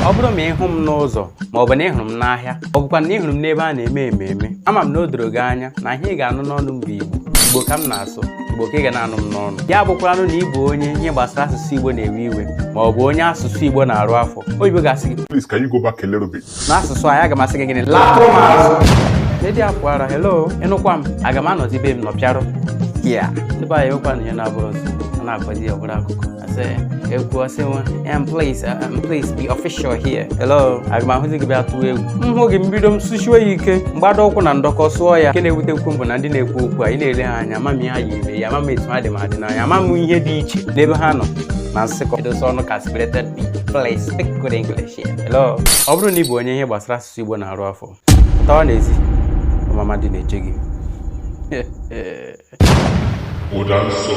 Ọ bụrụ ma ị hụ m n'ụzọ, ma ọ bụ na ị hụrụ m n'ahịa, ọ bụkwa na ị hụrụ m n'ebe a na-eme ememe, ama m na o doro gị anya na ihe ị ga-anụ n'ọnụ m bụ Igbo. Igbo ka m na-asụ, Igbo ka ị ga na-anụ m n'ọnụ. Ya bụkwaranụ na ị bụ onye ihe gbasara asụsụ Igbo na-ewe iwe, ma ọ bụ onye asụsụ Igbo na-arụ afọ oyibo, ga-asị gị, Please, can you go back a little bit? N'asụsụ anyị, aga m asị gị gịnị? Latụrụ m azụ ledi apụ ara. Hello, ịnụkwa m, aga m anọzi be m nọpịarụ ya. Ndị be anyị ewekwa na ihe na-abụrụ nsọ a na-akọzi ya, ọbụrụ akụkọ asị ekwu ọsị nwa. Please be official here. Hello, aga m ahụzi gị bịa tụọ egwu. M hụ gị, mbido m sụchiwe ya ike, mgbado ụkwụ na ndọkọ sụọ ya. Nke na-ewutekwu m bụ na ndị na-ekwu okwu a, ị na-ele ha anya, ama m ihe ha yi eme ya, ama m etu ha dị ma dị n'anya, ama m ihe dị iche n'ebe ha nọ na nsịkọ edosa ọnụ ka aspirated p. Please speak good English here. Hello, ọ bụrụ na ị bụ onye ihe gbasara asụsụ Igbo na-arụ afọ, pụtawa n'ezi, mama dị na-eche gị. Ụda nsọ.